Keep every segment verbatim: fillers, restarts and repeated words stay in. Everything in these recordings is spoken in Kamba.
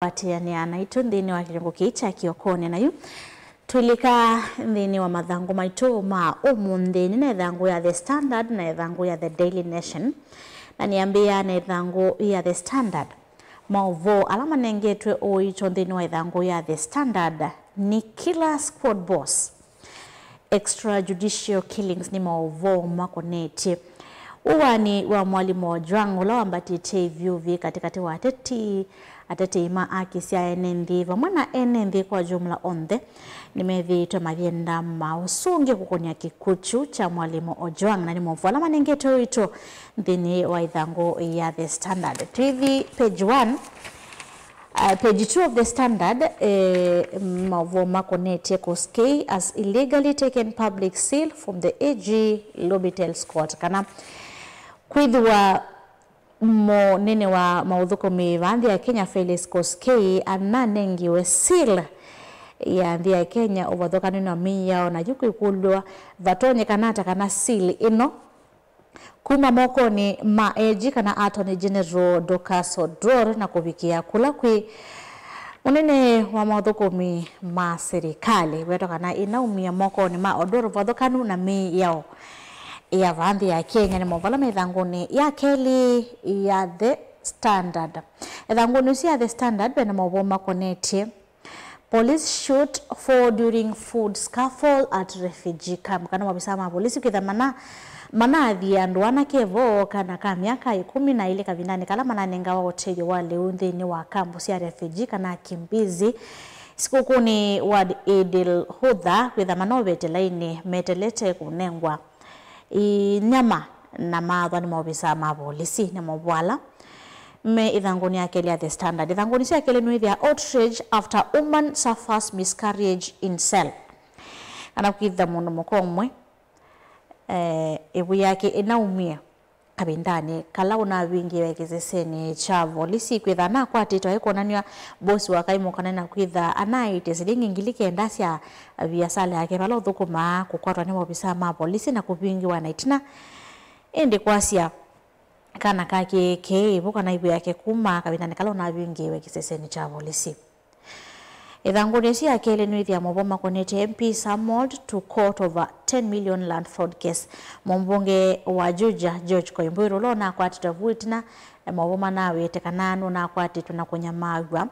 Atĩanĩa naitũ nthĩnĩ wa kĩlungu kĩĩ kya Kĩokonĩ, na yu twĩlika nthĩnĩ wa mathangũ maitũ ma ũmũnthĩ. Nĩ na ĩthangũ ya The Standard na ĩthangũ ya The Daily Nation, na nĩambĩĩa na ĩthangũ ya The Standard. Maũvoo ala manengetwe ũito nthĩnĩ wa ĩthangũ ya The Standard nĩ Killer Squad Boss, Extrajudicial Killings nĩ maũvoo makonetye ũaani wa mwalimũ Ojwang, ũla wambatĩtye ĩvyũvĩ katĩkatĩ wa ateti, atetei ma aki sya ene nthĩ, vamwe na ene nthĩ kwa jumla onthe, nĩmethĩĩtwe mayenda maũsũngĩo kũkony'a kĩkw'ũ kyu kya mwalimũ Ojwang, na nĩ maũvoo ala manengetwe ũito nthĩnĩ wa ĩthangũ ya The Standard. Twĩthi page one. Uh, page two of The Standard, eh, maũvoo makonetye Koskei has illegally taken public seal from the A G Lobitel Scott, kana kwĩthĩwa mũnene wa maũthũkũmi vaa nthĩ ya Kenya, Felix Koskei, ananengiwe seal ya nthĩ ya Kenya ũvathũkanu na mĩao, na yu kwĩkũlw'a vatonyekana ata kana seal ĩno kuma mokonĩ ma A G kana Attorney General Dorcas Oduor na kũvikĩa kũla kwĩ mũnene wa maũthũkũmi ma silikalĩ, wetwa kana ĩnaumie mokonĩ ma Oduor ũvathũkanu na mĩao ya vaa nthĩ ya Kenya. Nĩ maũvoo ala me ĩthangũnĩ ya kelĩ ya The Standard. Ĩthangũnĩ ũsu ya The Standard vena maũvoo makonetye Police shoot four during food scuffle at refugee camp. Kana maovisaa ma volisi kwĩtha mana, manaathie andũ ana kevo kana ka myaka ĩkũmi na ĩlĩ kavindanĩ kala mananengawa ũtethyo wa lĩu nthĩnĩ wa kambu sya refugee kana akimbizi sikũkũnĩ wa Eid al-Adha, kwĩtha manovetelainĩ metelete kũnengwa ĩ nyama na maathwa nĩ maovisaa ma volisi, nĩ maũvoo ala me ĩthangũnĩ ya kelĩ ya The Standard. Ĩthangũnĩ sya kelĩ nĩwĩthĩa outrage after woman suffers miscarriage in cell. Kana kwĩtha mũndũ mũka ũmwe, eh, ĩvu yake ĩnaumie kavindanĩ kala ũnavingĩwe kĩsesenĩ kya volisi, kwĩtha anakwatĩtwe aikwonanw'a bosi wa kaimũ kana na kwĩtha anaĩte silingi ngili kenda sya viasala yake vala ũthũkũmaa, kũkwatwa nĩ maovisaa ma volisi na kũvingĩwa na ĩtina. Ĩndĩ kwasya kana kake keĩ ĩvu kana ĩvu yake kuma kavindanĩ kala ũnavingĩwe kĩsesenĩ kya volisi. Ĩthangũnĩ ĩsu ya kelĩ nĩwĩthĩa maũvoo makonetye M P summoned to court over ten million land fraud case. Mũmbunge wa Juja, George Koimburi, ũla ũnakwatĩtwe vu ĩtina, maũvoo manawĩte kana nũnakwatĩtwe na kũnyamaaw'a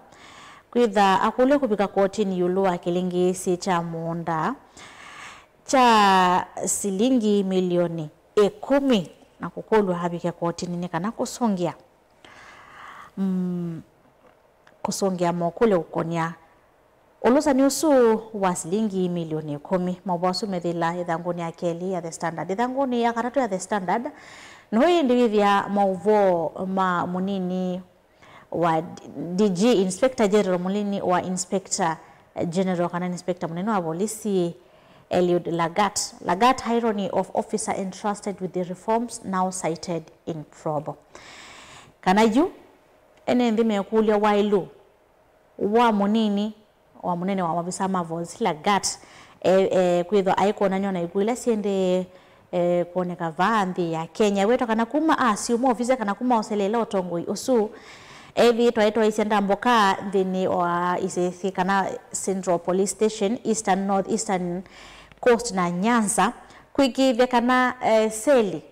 kwĩtha akũlya kũvika kotinĩ ĩũlũ wa kĩlĩngĩĩsĩ kya mũũnda kya silingi milioni ĩkũmi na kũkũlw'a avike kotinĩ nĩ kana kũsũngĩa, mm, kũsũngĩa mokũlyo kũkony'a ũlũsani ũsu wa silingi milioni ĩkũmi. Maũvoo asu methĩla ĩthangũnĩ ya kelĩ ya The Standard. Ĩthangũnĩ ya katatũ ya The Standard, no ĩndĩ wĩthĩa maũvoo ma mũnini wa D G, Inspector General, mũnini wa Inspector General kana Inspector mũnene wa volisi Eliud Lagat. Lagat, irony of officer entrusted with the reforms now cited in probe. Kana yu ene nthĩ mekũlya waĩlu wa mũnini wa mũnene wa maovisaa ma volisi Lagat, e, e, kwĩthwa aikwonany'a na ikuũ ila syendee, e, kwoneka vaa nthĩ ya Kenya. Wetwa kana kuma asyumwa ovisi kana kuma oseleela ũtongoi ũsu, ethĩĩtwe aitwaĩsya ndambũka nthĩnĩ wa isesi kana Central Police Station, Eastern, North Eastern Coast na Nyanza, kwĩkĩĩthya kana, e, seli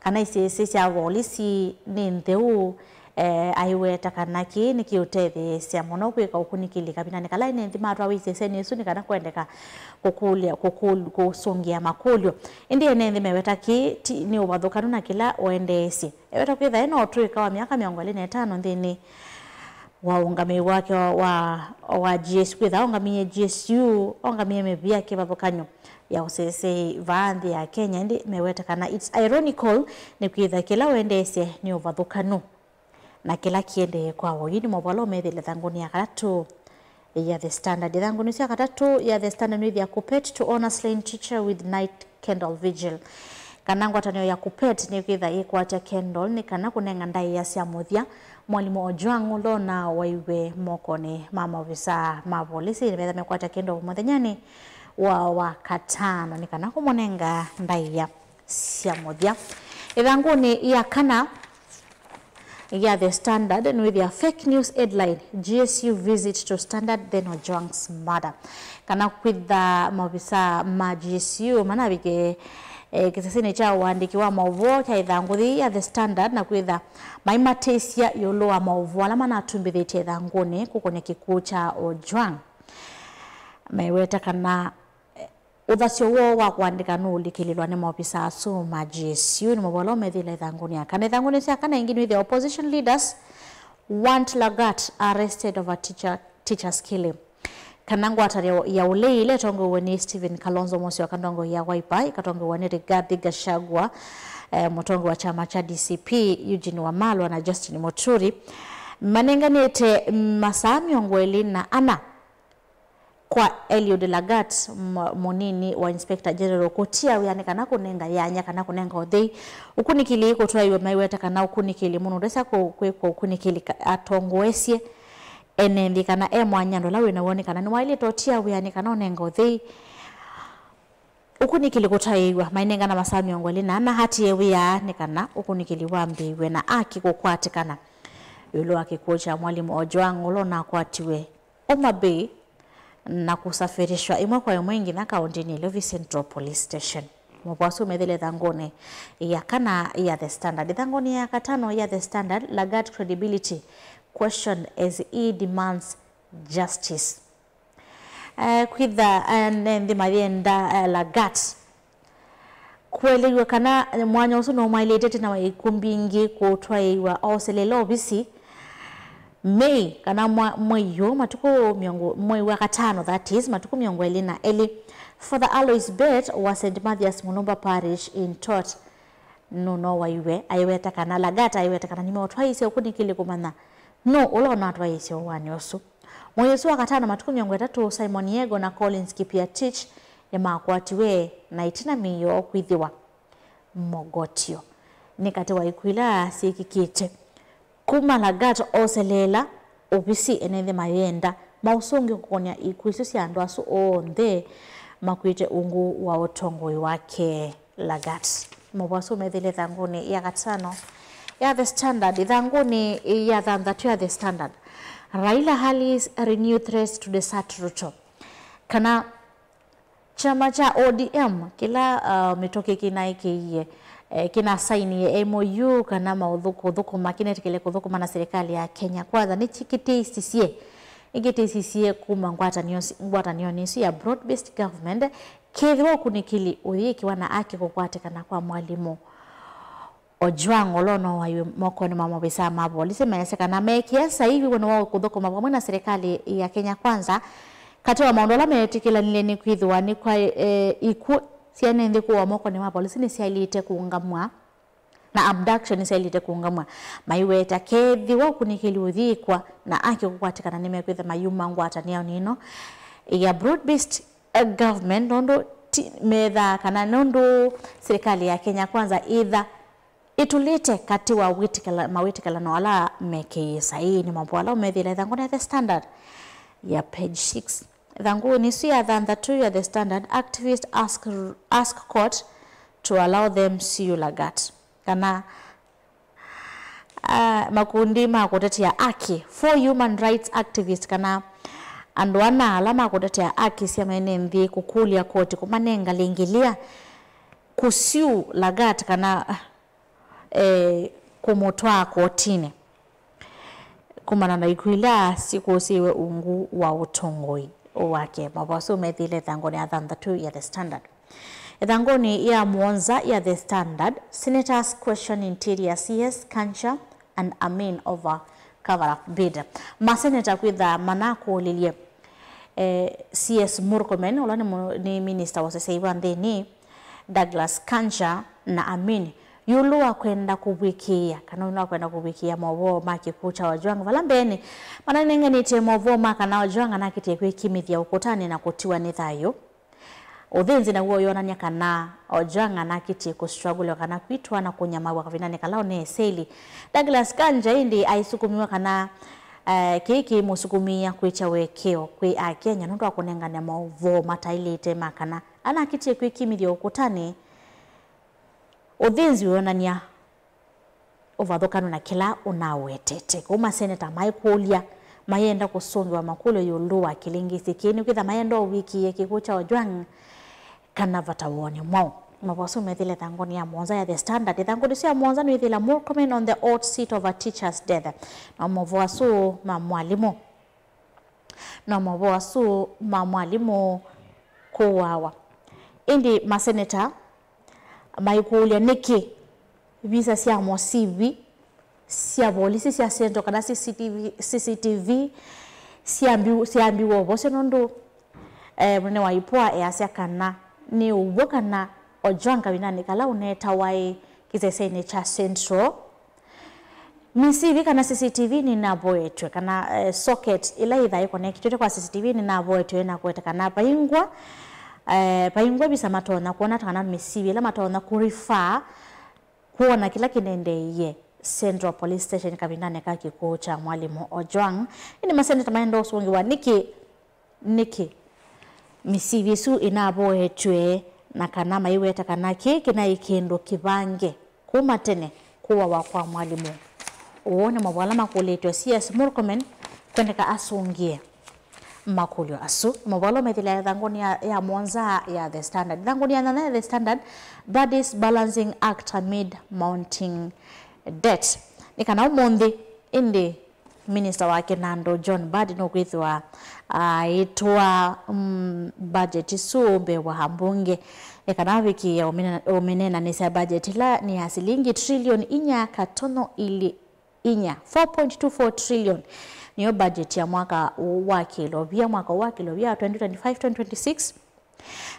kana isesi sya volisi nĩ ntheu, eh, aiweta kana kĩĩ nĩkĩũtetheesya mũno kwĩka ũkunĩkĩli kavindanĩ kala ene nthĩ matwawa isesenĩ ĩsu nĩ kana kwendeka kũkũlya, kũkũl-, kũsũngĩa makũlyo. Ĩndĩ ene nthĩ meweta kĩĩ ti, nĩ ũvathũkanu na kĩla ũendeesye. Eweta kwĩtha ena ũtũĩka wa myaka mĩongo ĩlĩ na ĩtano nthĩnĩ wa ũngamĩi wake wa, wa, wa G S U, kwĩtha aũngamĩe G S U, aũngamĩe mĩvĩa kĩvathũkany'o ya ũseseĩ vaa nthĩ ya Kenya, ĩndĩ meweta kana it's ironical nĩ kwĩtha kĩla ũendeesye nĩ ũvathũkanu na kĩla kĩendee kwa oyu nĩ maũvoo ala ũmethĩle ĩthangũnĩ ya katatũ ya The Standard. Ĩthangũnĩ sya katatũ ya The Standard nĩwĩthĩa KUPPET to honor slain teacher with night candle vigil. Kana ngwatanĩo ya KUPPET nĩkwĩtha ĩkwatya candle nĩ kana kũnenga ndaĩa sya mũthya mwalimũ Ojwang ũla ũnawaiwe mokonĩ ma maovisaa ma volisi. Nĩmetha mekwatya candle mũthenyanĩ wa Wakatano nĩ kana kũmũnenga ndaĩa sya mũthya. Ĩthangũnĩ ya kana, ya The Standard nĩwĩthĩa fake news headline, G S U visit to Standard then Ojwang's murder. Kana kwĩtha maovisaa ma G S U manavike eh, kĩsesenĩ kya ũandĩki wa maũvoo kya ĩthangũthi ya The Standard na kwĩtha maimatĩsya ĩũlũ wa maũvoo ala manatumbĩthĩtye ĩthangũnĩ kũkony'a kĩkw'ũ kya Ojwang. Meweta kana eh, ũthasyo woo wa kũandĩka nũũlikĩlĩlwa nĩ maovisaa asu ma G S U. Nĩ maũvoo ala ũmethĩile ĩthangũnĩ ya kana. Ĩthangũnĩ sya kana ĩngĩ nĩwĩthĩa opposition leaders want Lagat arrested over teacher, teachers killing. Kana ngwatanĩo ya ũlei ĩla ĩtongoew'e nĩ Stephen Kalonzo Musyoka ndongoi ya Wiper ĩkatongoew'a nĩ Rigathi Gachagua, eh, mũtongoi wa kyama kya D C P, Eugene Wamalwa na Justin Muturi manenganĩte masaa mĩongo ĩlĩ na ana kwa Eliud Lagat, m- mũnini wa Inspector General, kũtia wĩa nĩ kana kũnenga yanya kana kũnenga ũthei ũkunĩkĩli kũtwaĩw'a. Maiweta kana ũkunĩkĩli mũno ndesa kũ- kwĩkwa ũkunĩkĩli ka- atongoesye ene nthĩ kana e mwanya andũ ala wĩ naw'o nĩ kana nĩwaĩlĩte ũtia wĩa nĩ kana ũnenga ũthei ũkunĩkĩli kũtaĩw'a. Mainengana masaa mĩongo ĩlĩ na ana atie wĩa nĩ kana ũkunĩkĩli wambĩĩw'e na aki kũkwatĩkana ĩũlũ wa kĩkw'ũ kya Mwalimu Ojwang ũla ũnakwatiwe Homa Bay na kũsafirishwa ĩmwe kwa ĩmwe nginya kaũntĩnĩ ya Ilovi Central Police Station. Maũvoo asu methĩile ĩthangũnĩ ya kana ya The Standard. Ĩthangũnĩ ya katano ya The Standard, Lagat credibility questioned as he demands justice. Eh, kwĩtha eh, ne nthĩ mayenda eh, Lagat kũeleew'a kana mwanya ũsu nũmwaĩlĩte tena wa ikumbi ingĩ kũtwaĩwa oselela ovisi Mei kana mwa- mwei ũũ matukũ mĩongo, mwei wa katano, that is matukũ mĩongo ĩlĩ na elĩ. Father Alois Bett wa Saint Mathias Mulumba Parish in Tot nũnowaiwe aiweta kana Lagat aiweta kana nĩmeũtwaĩĩsye ũkunĩkĩli kũmanya nũũ ũla ũnatwaĩĩsye ũaani ũsu. Mwei ũsu wa katano matukũ mĩongo ĩtatũ, Simon Yego na Collins Kipiatich nĩmakwatiwe na ĩtina mĩĩ yoo kwĩthĩwa mogotio nĩ katĩ wa ikw'ũ ila syĩkĩkĩte. Kuma Lagat oseleela ovisi ene nthĩ mayenda maũsũngĩo kũkony'a ikw'ũ isu sya andũ asu onthe makw'ĩte ungu wa ũtongoi wake Lagat. Maũvoo asu methĩile ĩthangũnĩ ya katano ya The Standard. Ĩthangũnĩ ya thanthatũ ya The Standard, Raila Ali's renew threats to desert Ruto. Kana kyama kya O D M kĩla uh, mĩtũkĩ kĩnaĩkĩie eh, kĩnasainie M O U kana maũthũkũma kĩnetĩkĩle kũthũkũma na serikali ya Kenya Kwanza nĩkĩtĩsisye nĩkĩtĩsisye kuma ngwatanĩo- ngwatanĩonĩ ĩsu ya broad based government kethĩwa ũkunĩkĩli ũyĩkĩwa na aki kũkwatĩkana kwa mwalimũ Ojwang ũla ũnowaiwe mokonĩ ma maovisaa ma volisi measya kana meekĩa saii wĩw'ano wa kũthũkũma vamwe na serikali ya Kenya Kwanza. Katĩ wa maũndũ ala meetĩkĩlanilye nĩ kwĩthĩwa nĩ kwa e, ikw'ũ sya ene nthĩ kũawa mokonĩ ma volisi nĩsyaĩlĩte kũũngamw'a na abduction nĩsyaĩlĩte kũũngamw'a. Maiweta kethĩwa ũkunĩkĩli ũyĩkwa na aki kũkwatĩkana nĩmekwĩtha mayuma ngwatanĩonĩ ĩno ya broad based government nũndũ ti- methaa kana nũndũ serikali ya Kenya Kwanza ĩtha ĩtũlĩte katĩ wa wĩtĩkĩla- mawĩtĩkĩlano ala mekĩie saii. Nĩ maũvoo ala ũmethĩile ĩthangũnĩ ya The Standard ya page six. Ĩthangũnĩ ĩsu ya thanthatũ ya The Standard, activist ask, ask court to allow them sue Lagat. Kana uh, makundi ma kũtetea aki, four human rights activists kana andũ ana ala ma kũtetea aki sya mene nthĩ kũkũlya koti kũmanenga lĩngĩlĩa kũsue Lagat kana eh, kũmũtwaa kotinĩ kumana na ikw'ũ ila sikũsĩĩwe ungu wa ũtongoi wake. Maũvoo asu methĩile ĩthangũnĩ ya thanthatũ ya The Standard. Ĩthangũnĩ ya mũonza ya The Standard, senators question interior C S Kancha and Amin over cover up bid. Maseneta kwĩtha manakũlilye eh, C S Murkomen ũla nĩ, mu- nĩ minista wa ũseseĩ wa nthĩnĩ, Douglas Kancha na Amin ĩũlũ wa kwenda kũvw'ĩkĩĩa kana ĩũlũ wa kwenda kũvw'ĩkĩĩa maũvoo ma kĩkw'ũ kya Ojwang. Vala mbeenĩ mananenganĩtye maũvoo ma kana Ojwang anakĩtie kwĩkimĩthya ũkũtanĩ na kũtiwa nĩ thayũ. Ũthĩnzi naw'o ũyonany'a kana Ojwang anakĩtie kũstruggle kana kwitwa na kũnyamaw'a kavindanĩ kala ũneeseli. Douglas Kanja ĩndĩ aisukumiwa kana eh, kĩĩ kĩimũsukumĩĩa kwĩkya ũekeo kwĩ Akenya nũndũ wa kũnengane maũvoo mataĩlĩte ma kana anakĩtie kwĩkimĩthya ũkũtanĩ. Ũthĩnzi ũyonany'a ũvathũkanu na kĩla ũnawetete. Kwoou maseneta maikũlya mayenda kũsũngĩwa makũlyo ĩũlũ wa kĩlĩngĩsĩ kĩĩ, nĩkwĩtha mayenda ũvikĩĩe kĩkw'ũ kya Ojwang kana vata woni mwaũ. Mavoa asu methĩle ĩthangũnĩ ya mũonza ya The Standard. Ĩthangũnĩ ĩsu ya mũonza nĩwĩthĩla Murkomen on the hot seat over teacher's death. Na mavoa asu ma mwalimũ na mavoo asu ma mwalimũ kũawa. Ĩndĩ maseneta maikũlya nĩkĩ visa sya mosivi sya volisi sya Central kana C C T V, C C T V syambi-, syambiwe ũvosyo nũndũ, eh, mũnene wa ipua easya kana nĩ ũw'o kana Ojwang kavindanĩ kala ũnetawa ĩ kĩsesenĩ kya Central, misivi kana C C T V nĩnavoetw'e, kana, eh, socket ĩla yĩthaa ĩkonekitĩtwe kwa C C T V nĩnavoetw'e na kũweta kana vaingwa, eh, vaingwa visa matonya kwona kana misivi ĩla matonya kũrefer kwona kĩla kĩnendeeie Central Police Station kavindanĩ ka kĩkw'ũ kya mwalimũ Ojwang. Ĩndĩ maseneta maenda ũsũngĩwa nĩkĩ Nĩkĩ misivi ĩsu ĩnavoetw'e, na kana maiweta kana kĩĩ kĩnaĩ kĩndũ kĩvange kuma tene kũawa kwa mwalimũ? Ũũ nĩ mavoo ala makũlĩtwe C S Murkomen kwendeka asũngĩe makũlyo asu. Nĩ mavoo ala ũmethĩlea ĩthangũnĩ ya, ya mũonza ya The Standard. Ĩthangũnĩ ya nyanya ya The Standard, Mbadi's balancing act amid mounting debt. Nĩ kana ũmũnthĩ, ĩndĩ Minista wa kĩnandũ John Mbadi nũkwĩthĩwa aĩtwaa, mm, budget ĩsu mbee wa ambunge nĩ kana avikĩe ũmĩne-, ũmĩneenanĩsya budget ĩla nĩ ya silingi trillion inya katono ili inya, four point two four trillion, nĩyo budget ya mwaka ũũ wa kĩlovia, mwaka ũũ wa kĩlovia wa twenty twenty-five, twenty twenty-six,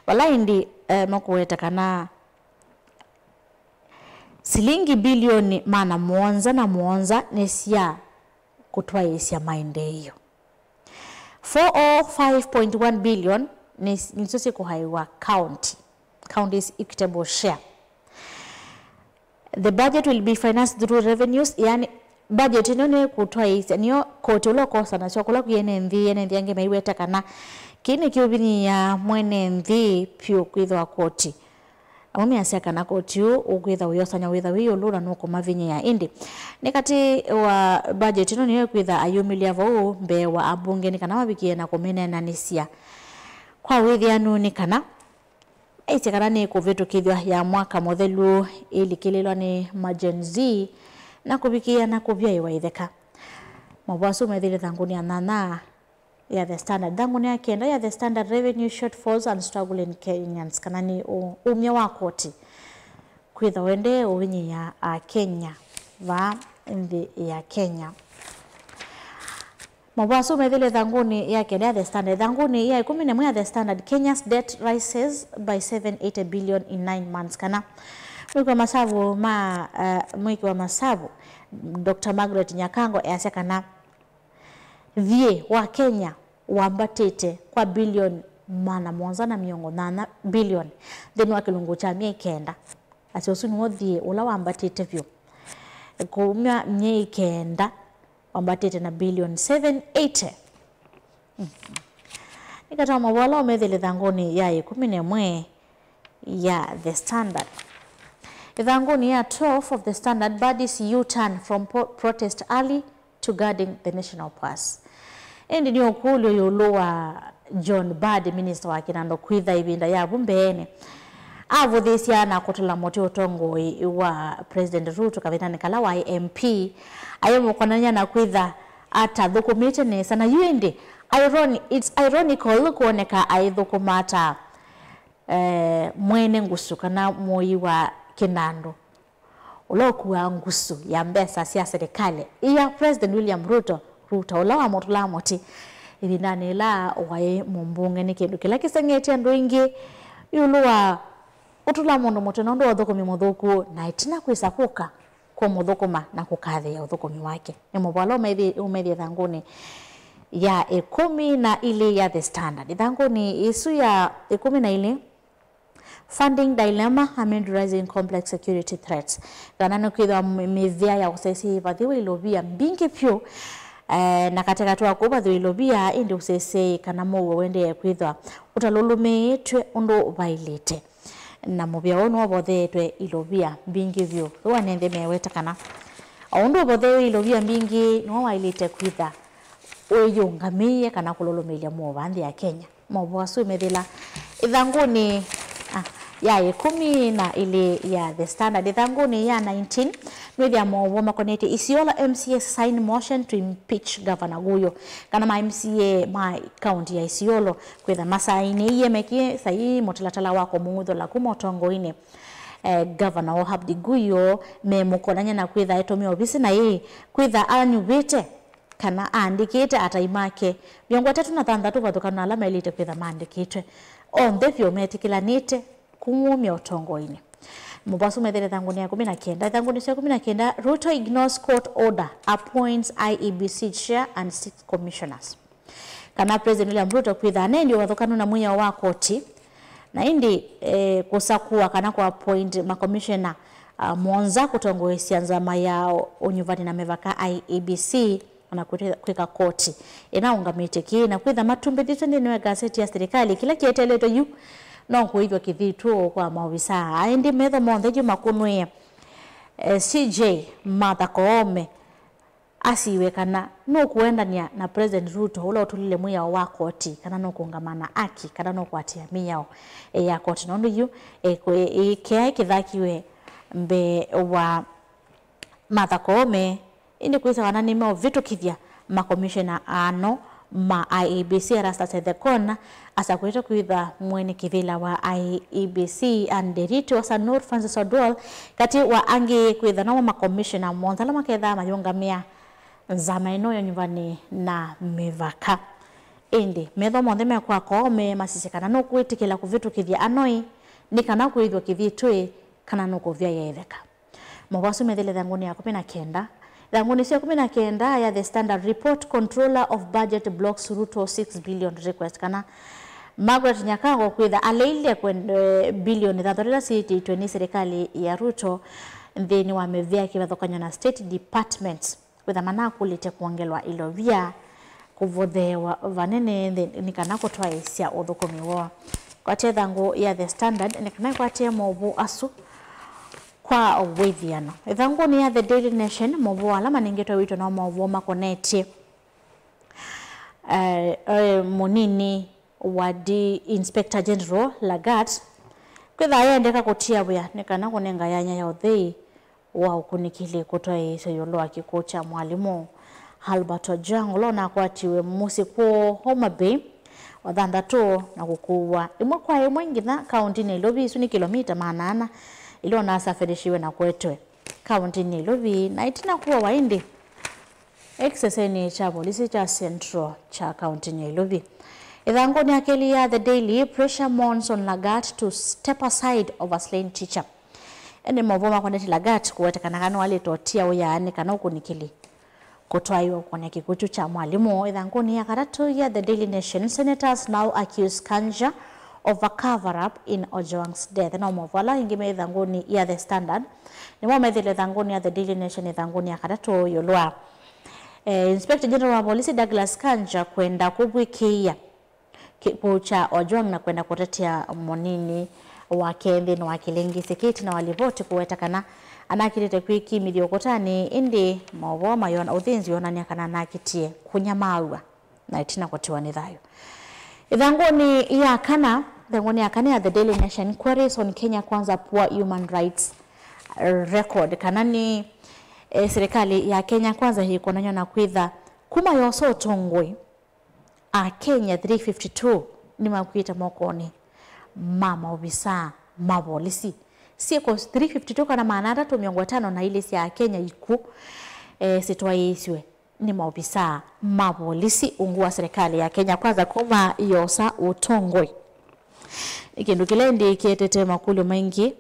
vala ĩndĩ, eh, makũweta kana silingi bilioni maana mũonza na mũonza nĩ sya kũtwaĩĩsya maendeeo. Four oh five point one billion nĩ, nĩsyo syĩkũaĩwa county, county's equitable share. The budget will be financed through revenues, yani budget ĩno nĩ kũtwaĩĩsya, nĩyo koti ũla ũkosanasya kũla kwĩ ene nthĩ, ene nthĩ angĩ maiweta kana kĩĩ nĩkĩũvinyĩĩa mwene nthĩ vyũ kwĩthĩwa koti amwe measya kana koti ũũ ũkwĩtha ũyosany'a wĩtha wĩ ĩũlũ na nũkũmavinyĩĩa. Ĩndĩ nĩ katĩ wa budget ĩno nĩyo ĩkwĩtha ayumĩlya vau mbee wa ambunge nĩ kana mavikĩe na kũmĩneenanĩsya. Kwa wĩthĩanu nĩ kana maisye kana nĩ kũvĩtũkĩthw'a ya mwaka mũthelu ĩlikĩlĩlwa nĩ ma Gen Z na kũvikĩĩa na kũvyaĩwa itheka. Mavoo asu methĩle ĩthangũnĩ ya nyanya ya The Standard. Ĩthangũnĩ ya kenda ya The Standard, revenue shortfalls and struggling Kenyans, kana nĩ ũ-, umya wa koti kwĩtha ũendee ũvinyĩĩa Akenya vaa nthĩ ya Kenya. Mavoo asu methĩle ĩthangũnĩ ya kenda ya The Standard. Ĩthangũnĩ ya ĩkũmi na ĩmwe ya The Standard, Kenya's debt rises by seven eighty billion in nine months, kana mwĩki wa masavu ma, eh, mwĩki wa masavu Doctor Margaret Nyakango easya kana thiĩ wa Kenya wambatĩte kwa bilioni maana mũonza na mĩongo nyanya, bilioni, nthĩnĩ wa kĩlungu kya myei kenda. Asya ũsu nĩw'o thiĩ ũla wambatĩte vyũ. Kumya myei kenda, wambatĩte na bilioni seven eighty. Mhm. Nĩ katĩ wa mavoo ala ũmethĩle ĩthangũnĩ ya ĩkũmi na ĩmwe ya The Standard. Ĩthangũnĩ ya twelve of The Standard, Mbadi's U-turn from po-, protest rally to guarding the national purse. Ĩndĩ nĩ ũkũlyo ĩũlũ wa John Mbadi, minista wa kĩnandũ, kwĩtha ĩvinda ya vu mbeenĩ avũthĩĩsya na kũtũla mũtĩ ũtongoi wa President Ruto kavindanĩ kala waĩ M P, ayĩmũkonany'a na kwĩtha atathũkũmĩte nesa. Na yu ĩndĩ, ironi-, it's ironical kwoneka aĩthũkũma ta, eh, mwene ngusu kana mũoi wa kĩnandũ ũla ũkuaa ngusu ya mbesa sya serikali ya President William Ruto, Ruto ũla wamũtũlaa mũtĩ ĩvindanĩ ĩla waĩ mũmbunge. Nĩ kĩndũ kĩla kĩseng'etye andũ aingĩ ĩũlũ wa ũtũla mũndũ mũtĩ nũndũ wa ũthũkũmi mũthũku, na ĩtina kwĩsa kũka kũmũthũkũma na kũkathĩĩa ũthũkũmi wake. Nĩ mavoo ala ũmethĩe, ũmethĩe ĩthangũnĩ ya ĩkũmi na ilĩ ya The Standard. Ĩthangũnĩ ĩsu ya ĩkũmi na ilĩ, funding dilemma amid rising complex security threats. Kana nĩ kwĩthĩwa mĩ-, mĩvĩa ya ũsesei ĩvathĩwe ilovia mbingĩ vyũ, eh, na katĩkatĩ wa kũu vathĩwe ilovia, ĩndĩ ũsesei kana mũuo ũendee kwĩthwa ũtalũlũmĩĩtw'e ũndũ vaĩlĩte. Na mũvĩa ũũ nĩwavotheetwe ilovia mbingĩ vyũ. Thũa nĩ nthĩ meweta kana O ũndũ ũvothei wĩ ilovia mbingĩ, nĩw'o waĩlĩte kwĩtha ũyĩũngamĩie kana kũlũlũmĩĩlya mũuva nthĩ ya Kenya. Maũvoo asu methĩla ĩthangũnĩ, ah, ya ĩkũmi na ĩlĩ ya The Standard. Ĩthangũnĩ ya nineteen, nwĩthĩa maũvoo makonetye Isiolo M C A sign motion to impeach Governor Guyo, kana ma M C A ma kaunti ya Isiolo kwĩtha masainĩie, mekie saii mũtalatala wa kũmũng'uthũla kuma ũtongoinĩ, eh, Governor Abdi Guyo, memũkonany'a na kwĩtha etũmĩa ovisi na ĩĩ kwĩtha anyuvĩte kana aandĩkĩte atai make mĩongo ĩtatũ na thanthatũ vathũkanu na ala maĩlĩte kwĩtha maandĩkĩtwe. Onthe vyũ metĩkĩlanĩte kũmwumya ũtongoinĩ. Mũvoo asu methĩle ĩthangũnĩ ya ĩkũmi na kenda. Ĩthangũnĩ sya ĩkũmi na kenda, Ruto ignores court order, appoints I E B C chair and six commissioners. Kana President William Ruto kwĩtha aneendie ũvathũkanu na mwĩao wa koti, na ĩndĩ, eh, kũsakũa kana kũ appoint makomishena, ah, mũonza kũtongoesya nzama ya ũnyuvani na mĩvaka I E B C, na kwĩtĩ-, kwĩka koti ĩnaũngamĩte kĩĩ, na kwĩtha matumbĩthĩtwe nthĩnĩ wa ĩgaseti ya silikalĩ. Kĩla kĩeteletwe yu no kũĩthw'a kĩthitũ kwa maovisaa. Ĩndĩ metho monthe yu makũnwĩe, eh, C J Martha Koome asiwe kana nũkũendany'a na President Ruto ũla ũtũlile mwĩao wa koti, kana nũkũũngama na aki, kana nũkũatĩĩa mĩao, eh, ya koti. Nũndũ yu, eh, kwe-, eh, kĩaĩ kĩthakiwe mbee wa Martha Koome, ĩndĩ kwĩsa kana nĩmeũvĩtũkĩthya makomishena aano ma I E B C, Erastus Ethekon asakwĩtwe kwĩtha mwene kĩvĩla wa I E B C, Ann Nderitu, Sanur, Francis Oduor, katĩ wa angĩ, kwĩtha namo makomishena monthe ala makethaa mayũngamĩa nzama ĩno ya ũnyuvani na mĩvaka. Ĩndĩ metho monthe me kwa Koome masisye kana nũkwĩtĩkĩla kũvĩtũkĩthya anoi nĩ kana kwĩthw'a kĩthitũ kana nũkũvyaĩa ĩtheka. Maũvoo asu methĩle ĩthangũnĩ ya ĩkũmi na kenda. Ĩthangũnĩ sya ĩkũmi na kenda ya The Standard report, Controller of Budget blocks Ruto six billion request, kana Margaret Nyakango kwĩtha aleile kwenda, eh, bilioni thanthatũ ila syĩtĩtwe nĩ silikalĩ ya Ruto nthĩnĩ wa mĩvĩa kĩvathũkany'o na State Department. Kwĩtha manakũlĩte kwongelwa ilovia, kũvotheewa vanene nthĩ nĩ kana kũtwaĩĩsya ũthũkũmi woo. Kwatya ĩthangũ ya The Standard nĩ kana ĩkwatĩe maũvoo asu kwa wĩthiano. Ĩthangũnĩ ya The Daily Nation, maũvoo ala manengetwe wĩtũ no maũvoo makonetye, eh, eh, mũnini wa D-, Inspector General Lagat kwĩtha ayendeka kũtia wĩa nĩ kana kũnenga yanya ya ũthei wa ũkunĩkĩli kũtwaĩĩsya ĩũlũ wa kĩkw'ũ kya mwalimũ Albert Ojwang, ũla ũnakwatiwe mũsyĩ kwoo Homa Bay wathanthatũ na kũkuwa ĩmwe kwa ĩmwe nginya kaũntinĩ ya Nairobi. Isu nĩ kĩlomita maana ana ila ũnasafirishiwe na kũetwe kaũntinĩ ya Nairobi, na ĩtina kũawa ĩndĩ e kĩsesenĩ kya volisi kya Central kya kaũntinĩ ya Nairobi. Ĩthangũnĩ ya kelĩ ya The Daily, pressure mounts on Lagat to step aside over slain teacher. Ĩndĩ maũvoo makonetye Lagat kũwetekana kana nĩwaĩlĩte ũtia wĩa nĩ kana ũkunĩkĩli kũtwaĩwa kũkonya kĩkw'ũ kyu kya mwalimũ. Ĩthangũnĩ ya katatũ ya The Daily Nation, senators now accuse Kanja of a cover-up in Ojwang's death. No maũvoo ala angĩ me ĩthangũnĩ ya The Standard nĩmo methĩle ĩthangũnĩ ya The Daily Nation ĩthangũnĩ ya katatũ ĩũlũ wa, eh, Inspector General wa Polisi Douglas Kanja kwenda kũvw'ĩkĩĩa kĩkw'ũ kya Ojwang na kwenda kũtetea mũnini wake nthĩnĩ wa kĩlĩngĩsĩ kĩĩ, ĩtina wa livoti kũweta kana anakĩlĩte kwĩkimĩthya ũkũtanĩ, ĩndĩ maũvoo mayona, ũthĩnzi wonany'a kana anakĩtie kũnyamaaw'a na ĩtina kũtiwa nĩ thayũ. Ĩthangũnĩ ya kana, ĩthangũnĩ ya kana ya The Daily Nation, queries on Kenya Kwanza poor human rights record, kana nĩ, eh, silikalĩ ya Kenya Kwanza ĩkonany'a na kwĩtha kuma yosa ũtongoi, Akenya three fifty-two nĩmakw'ĩte mokonĩ ma maovisaa ma volisi. Syĩko three fifty-two kana maana atatũ mĩongo ĩtano na ilĩ sya Akenya ikw'ũ, eh, sitwaĩĩsw'e nĩ maovisaa ma volisi ungu wa silikalĩ ya Kenya Kwanza kuma yosa ũtongoi. Nĩ kĩndũ kĩla ĩndĩ kĩetete makũlyo maingĩ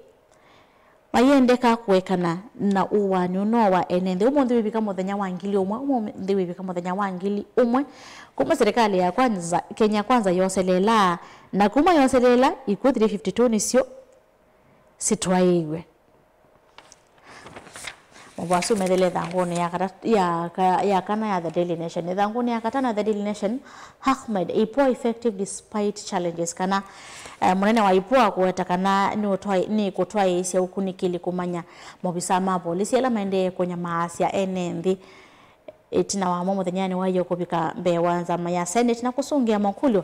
mayendeka kũekana na ũaani ũno wa ene nthĩ. Ũmũnthĩ wĩvika mũthenya wa ngili ũmwe, ũmũnthĩ wĩvika mũthenya wa ngili ũmwe kuma silikalĩ ya Kwanza, Kenya Kwanza yoseleelaa, na kuma yoseleela, ikw'ũ three fifty-two nĩsyo sitwaĩiw'e. Maũvoo asu methĩle ĩthangũnĩ ya kata-, ya ka-, ya kana ya The Daily Nation. Ĩthangũnĩ ya katano ya The Daily Nation, Ahmed, IPOA effective despite challenges, kana, eh, mũnene wa IPOA kũweta kana nĩũtwaĩ-, nĩkũtwaĩĩsya ũkunĩkĩli kũmanya maovisaa ma volisi ala maendee kũnyamaasya ene nthĩ ĩtina wamo mũthenyanĩ wa ĩyoo kũvika mbee wa nzama ya Senate na kũsũngĩa makũlyo.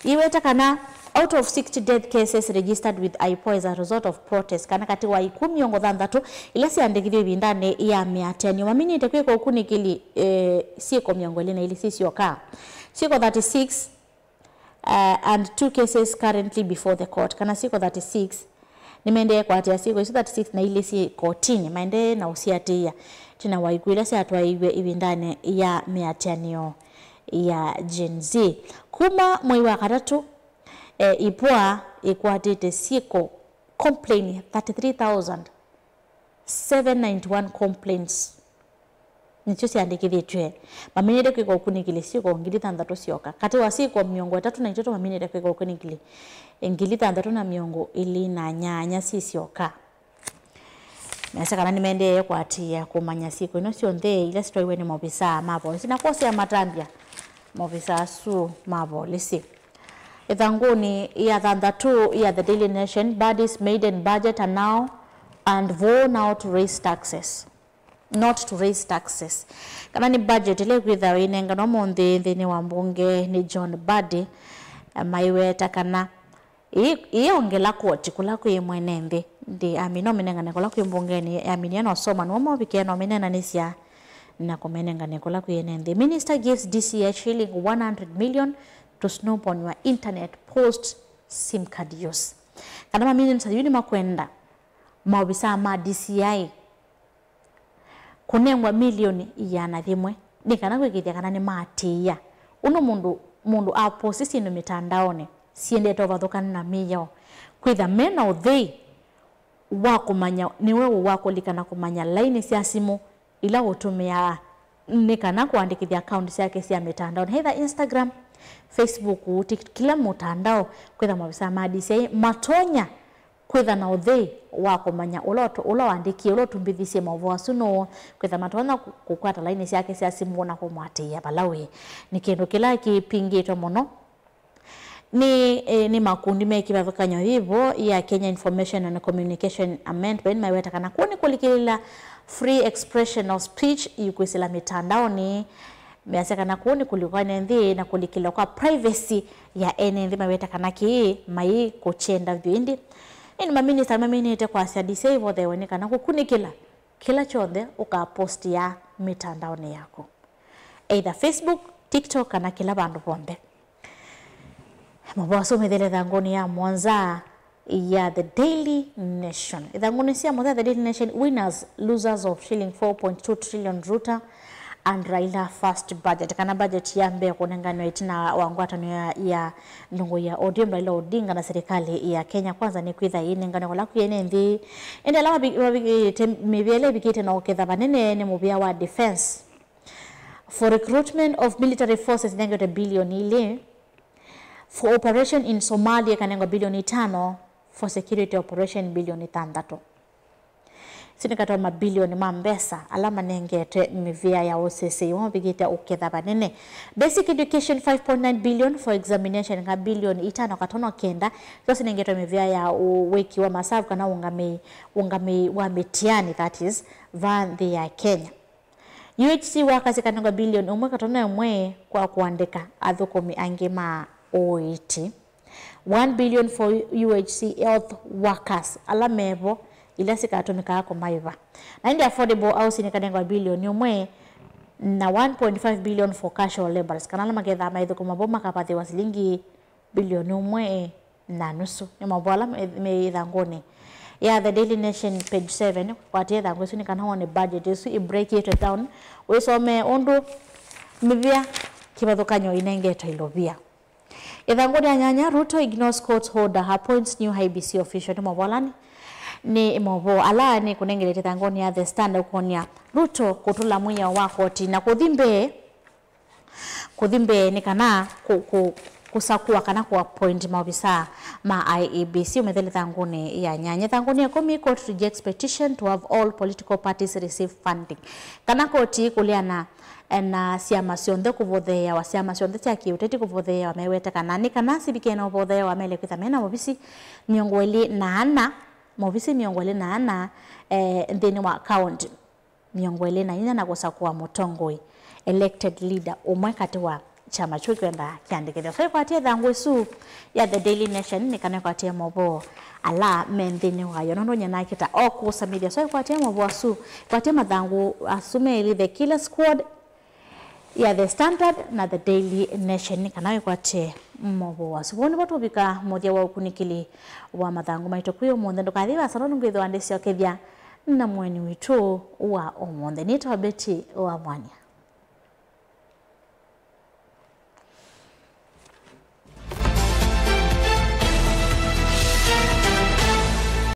Ĩweta kana out of sixty death cases registered with IPOA as a result of protest, kana katĩ wa ikuũ mĩongo thanthatũ ila syandĩkithiwe ĩvindanĩ ya mĩatĩanĩo, maminĩte kwĩka ũkunĩkĩli, eh, syĩko mĩongo ĩlĩ na ilĩ sisyoka. Syĩko thirty-six, uh, and two cases currently before the court, kana syĩko thirty-six. Nĩmaendee kũatĩĩa syĩko isu thirty-six na ilĩ syĩ kotinĩ, maendee na ũsiatĩĩa ĩtina wa ikuũ ila syatwaĩiw'e ĩvindanĩ ya mĩatĩanĩo ya Gen Z. Kuma mwei wa katatũ, eh, IPOA ĩkwatĩte syĩko, complain, thirty-three thousand seven ninety-one complaints nĩsyo syandĩkĩthĩtw'e. Maminĩte kwĩka ũkunĩkĩli syĩko ngili thanthatũ syoka. Katĩ wa syĩko mĩongo ĩtatũ na itatũ maminĩte kwĩka ũkunĩkĩli ngili thanthatũ na mĩongo ĩlĩ na nyanya sisyoka. Measya kana nĩmaendee kũatĩĩa kũmanya syĩko ino syonthe ila sitwaiwe nĩ maovisaa ma volisi na kwosea matambya maovisaa asu ma volisi. Ĩthangũnĩ ya thanthatũ ya The Daily Nation, Mbadi's maiden budget are now and vow now to raise taxes, not to raise taxes. Kana nĩ budget ĩla ĩkwĩthĩawa ĩinenganwa ũmũnthĩ nthĩnĩ wa mbunge nĩ John Mbadi, eh, maiweta kana ĩ-, ĩyongela koti kũla kwĩ mwene nthĩ. Ndĩ amina ũmĩnengane kũla kwĩ mbungenĩ, amina nosoma nĩmo movikĩa nomĩnenanĩsya na kũmĩnengane kũla kwĩ ene nthĩ. Minister gives D C I shilling one hundred million to snoop on your internet post sim card use. Kana maminista yu nĩmakwenda maovisaa ma D C I kũnengwa milioni ĩana yĩmwe nĩ kana kwĩkĩĩthya kana nĩmaatĩĩa. Ũndũ mũndũ, mũndũ aposti syĩndũ mĩtandaonĩ syendete ũvathũkany'o na mĩao, kwĩtha me na ũthei wa kũmanya nĩwe ũũ wa kũlikana kũmanya laini sya simũ ila ũtũmĩaa nĩ kana kũandĩkĩthya akaunti syake sya mĩtandaonĩ, either Instagram, Facebook, Tik-, kĩla mũtandao, kwĩtha maovisaa ma D C I matonya kwĩtha na ũthei wa kũmanya ũla ũtũ-, ũla waandĩkie, ũla ũtumbĩthisye maũvoo asu nũũ, kwĩtha matonya kũ-, kũkwata laini syake sya simũ na kũmũatĩĩa vala wĩ. Nĩ kĩndũ kĩla kĩpingĩtwe mũno nĩ, eh, nĩ makundi me kĩvathũkany'o yĩvo ya Kenya Information and Communication Amendment, maiweta kana kũu nĩ kũlikĩlĩla free expression of speech yu kwĩsĩla mĩtandaonĩ. Measya kana kũu nĩ kũlikwa ene nthĩ na kũlikĩlwa kwa privacy ya ene nthĩ, maiweta kana kĩĩ mai kũkyenda vyũ. Ĩndĩ, ĩndĩ maminista nĩmaminĩte kwasya D C I ivothewe nĩ kana kũkunĩkĩla kĩla kyonthe ũkapostia mĩtandaonĩ yaku, either Facebook, TikTok, kana kĩla vandũ vonthe. Maũvoo asu methĩle ĩthangũnĩ ya mũonza ya The Daily Nation. Ĩthangũnĩ sya mũthya The Daily Nation, winners, losers of shilling four point two trillion Ruto and Raila first budget, kana budget ya mbee kũnenganwa ĩtina wa ngwatanĩo ya, ya nthũngũ ya O D M, Raila Odinga, na serikali ya Kenya Kwanza nĩkwĩtha ĩinenganwe kũla kwĩ ene nthĩ. Ĩndĩ ala mavi-, mavikĩte mĩvĩa ĩla ĩvikĩte na ũketha vanene nĩ mũvĩa wa defense. For recruitment of military forces, ĩnengetwe bilioni ilĩ. For operation in Somalia, ĩkanengwa bilioni itano. For security operation, bilioni thanthatũ. Isu nĩ katĩ wa mabilioni ma mbesa ala manengetwe mĩvĩa ya ũsĩsĩi ũmwe mavikĩte ũketha vanene. Basic education, five point nine billion, for examination, nga bilioni itano katono kenda, isu sinengetwe mĩvĩa ya ũ-, wĩki wa masavu kana ũngamĩi, ũngamĩi wa mĩtiani, that is, va nthĩ ya Kenya. U H C workers ikanengwa bilioni ũmwe katono ĩmwe kwa kũandĩka athũkũmi angĩ ma ũiiti. One billion for U H C health workers, ala mevo, ila sikatũmĩkaa kũmaĩva. Na ĩndĩ affordable housing ikanengwa bilioni ũmwe na one point five billion for casual laborers, kana ala makethaa maithũkũma vo makavathĩwa silingi bilioni ũmwe na nusu. Nĩ maũvoo ala me, me ĩthangũnĩ ya The Daily Nation, page seven. Kwatia ĩthangũ ĩsu nĩ kana wone budget ĩsu ĩ breakĩtwe down, wĩsomee ũndũ mĩvĩa kĩvathũkany'o ĩnengetwe ilovia. Ĩthangũnĩ ya nyanya, Ruto ignores court order, appoints new I E B C official. Nĩ maũvoo ala nĩ, nĩ maũvoo ala nĩ kũnengelete ĩthangũnĩ ya The Standard, ũkonia Ruto kũtũla mwĩao wa koti na kũthi mbee, kũthi mbee nĩ kana kũ-, kũ-, kũsakũa kana kũ appoint maovisaa ma I E B C ũmethele ĩthangũnĩ ya nyanya. Ĩthangũnĩ ya ĩkũmi, court rejects petition to have all political parties receive funding. Kana koti kũleana na syama syonthe kũvotheeawa, syama syonthe sya kĩũteti kũvotheeawa, mewete kana nĩ kana sivike na ũvotheeawa mele kwĩtha mena maovisi mĩongo ĩlĩ na ana, maovisi mĩongo ĩlĩ na ana, eh, nthĩnĩ wa kaunti mĩongo ĩlĩ na inya na kũsakũa mũtongoi, elected leader, ũmwe katĩ wa kyama kyu kĩkwenda kĩandĩkĩthw'a. So ĩkwatĩe ĩthangũ ĩsu ya The Daily Nation nĩ kana ĩkwatĩe maũvoo ala me nthĩnĩ wayo, nũndũ nyie nakĩta o kũsamĩthya. So ĩkwatĩe maũvoo asu, ĩkwatĩe mathangũ asu melĩ, The Killer Squad ya The Standard na The Daily Nation, nĩ kana wĩkwatĩe maũvoo asu. Vau nĩvo tũvika mũthya wa ũkunĩkĩli wa mathangũ maitũ kwĩ ũmũnthĩ. Ndũkathi vasa, nũndũ ngwĩthĩwa ndĩsyokethya na mũeni witũ wa ũmũnthĩ. Nĩtawa Betty wa Mwania.